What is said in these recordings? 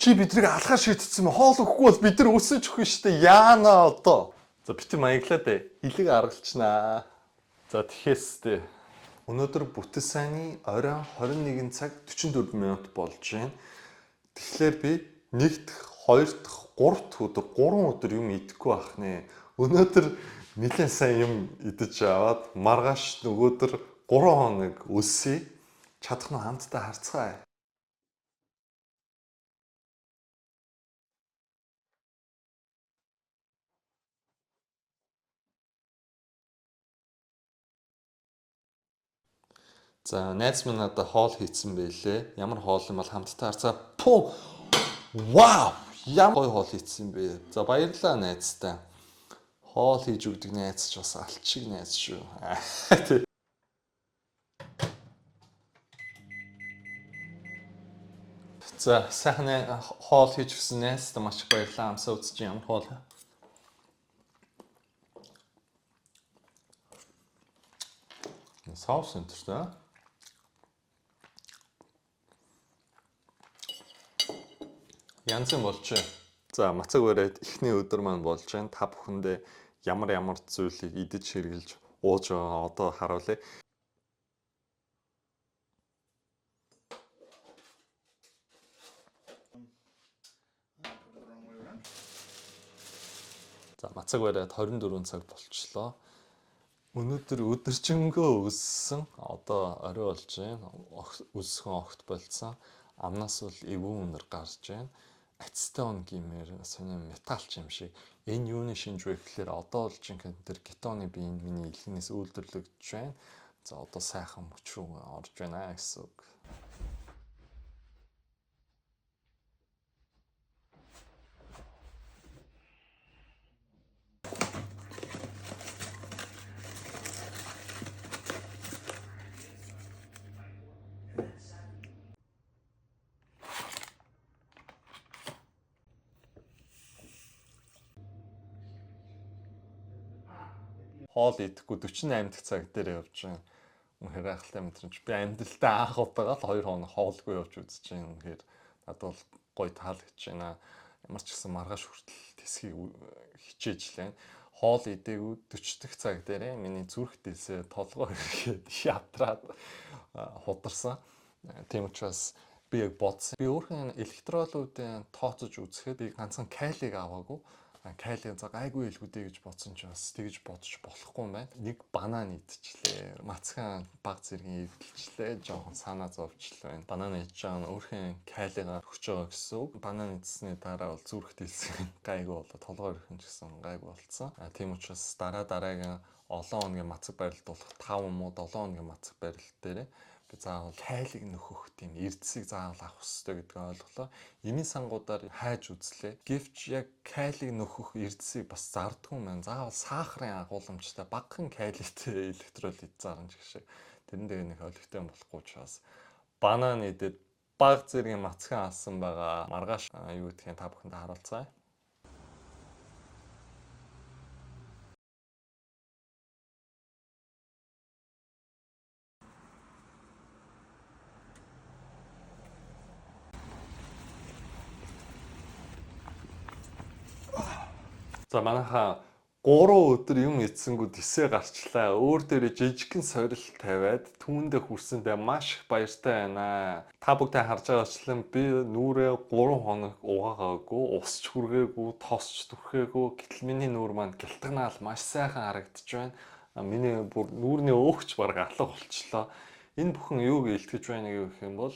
Чи бидрийг алхаа шийдсэн юм. Хоол өгөхгүй бол бид нар өсөж өгөх шүү дээ. Яана одоо. За бити маяглаа дээ. Илэг аргалчнаа. За тэгэхээс дээ. Өнөөдөр бүтэн сайнны оройн 21 цаг 44 минут болж байна. Тэгэхээр би 1 дахь, 2 дахь, 3 дахь өдөр 3 өдөр юм идэхгүй байх нэ. Өнөөдөр нэлээд сайн юм идэж аваад маргааш нөгөөдөр 3 хоног өсөе. Чадах нь хамтдаа харцгаая. За найз минь надад хоол хийцэн байлээ. Ямар хоол юм бол хамтдаа харцгаа. Пу! Вау! Ямар гоё хоол хийцэн бэ. За баярлалаа найзтай. Хоол хийж өгдөг найз ч бас алчиг найз шүү. Тий. За сайхан хоол хийж өгсөн найзтай маш их баярлалаа. Амсаа үзэж ямар хоол. Соус энэ тэ. Янз юм болжээ. За мацаг бариад эхний өдөр маань болж байна. Та бүхэндээ ямар ямар зүйлийг идэж хэрглэж ууж байгаа одоо харуулъя. За мацаг бариад 24 цаг болчлоо. Өнөөдөр өдөржингөө өссөн. Одоо орой болж байна. Өсгөн огт болцсон. Амнаас бол эвүүн үнэр гарч байна. Ацетон гэмээр сони металл ч юм шиг. Энэ юуны шинж вэ гэхээр одоо бол жинхэнэ тэр кетоны биеинд миний элгэнээс үйлдвэрлэгдэж байна. За одоо сайхан мөч рүү орж байна гэсэн үг. Хоол идэхгүй 48 дахь цаг дээр явж байна. Үнэхээр гайхалтай мэдрэмж. Би амьдралдаа анх удаага л 2 хоног хоолгүй явж үзэж байна. Үнэхээр надад бол гоё таалагдж байна. Ямар ч гэсэн маргааш хүртэл тэсхийг хичээж лээ. Хоол идээгүй 40 дахь цаг дээр миний зүрх дэлсээ толгой ирэхэд ятраад хударсан. Тийм учраас би яг бодсон. Би өөрхөн электролүүдийн тооцож үзэхэд би ганцхан калийг аваагүй. Кали за гайгүй хэлгүүдээ гэж бодсон ч бас тэгж бодож болохгүй юм байна. Нэг банан идчихлээ. Мацхан баг зэргийн эвдэлчлээ. Жохон санаа зовчлоо байна. Банан идэж байгаа нь өөрхөн калигаа өгч байгаа гэсэн үг. Банан идсэний дараа бол зүрх дэлсэн гайгүй болоо, толгой өрхөн ч гэсэн гайгүй болцсон. Тийм учраас дараа дараагийн олон хоногийн мацаг барилт болох 5 юм уу 7 хоногийн мацаг барилт дээр би заавал калийг нөхөх тийм эрдэсийг заавал авах ёстой гэдгийг ойлголоо. Эмийн сангуудаар хайж үзлээ. Гэвч яг калийг нөхөх эрдэсийг бас зардаггүй юм байна. Заавал сахарын агуулмжтай багахан калитэй электролит зарна гэх шиг. Тэрэн дээр нэг олигтой болохгүй учраас банан идээд баг зэргийн мацхан алсан байгаа. Маргааш юу гэдгийг та бүхэндээ харуулцгаая. За манайхаа 3 өдөр юм идсэнгүү тэсээ гарчлаа. Өөр дээрээ жижигхэн сорилт тавиад түүндээ хүрсэндээ маш их баяртай байна. Та бүгдээ харж байгаачлан би нүрээ 3 хоног угаагаагүй, усч хүргээгүй, тосч түрхээгүй. Гэтэл миний нүүр маань гялтганаал маш сайхан харагдаж байна. Миний бүр нүүрний өөгч бараг алга болчлоо. Энэ бүхэн юуг илтгэж байна гэх юм бол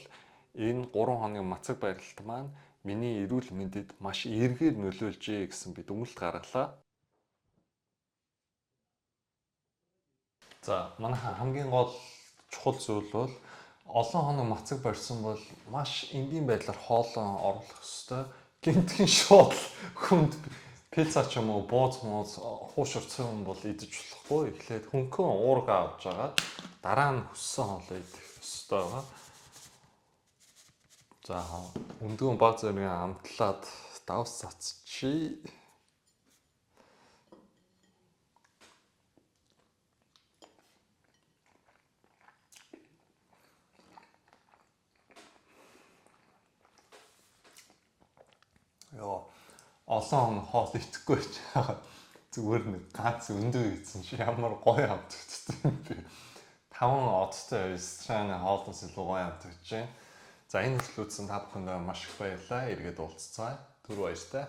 энэ 3 хоногийн мацаг барилт маань миний эрүүл мэндэд маш эргээр нөлөөлжээ гэсэн би дүгнэлт гаргалаа. За манайхан хамгийн гол чухал зүйл бол олон хоног мацаг барьсан бол маш энгийн байдлаар хоолоо оруулах ёстой. Гэмтхэн шууд хүнд пицца ч юм уу бууз мууз хуушурсан юм бол идэж болохгүй. Эхлээд хөнгөн уурга авч агаад дараа нь хүссэн хоолоо идэх ёстой байгаа. За өндгөн баг зэргийн амтлаад давс цацчи. Йоо, олон хоног хоол идэхгүй байж байгаа. Зүгээр нэг ганц өндөө идсэн чи ямар гоё амтагдсан юм бэ. Таван одтой рестораны хоолноос илүү гоё амтагдаж байна. За, энэ хүртэл үзсэн та бүхэндээ маш их баярлалаа. Эргээд уулзацгаая. Түр баяртай.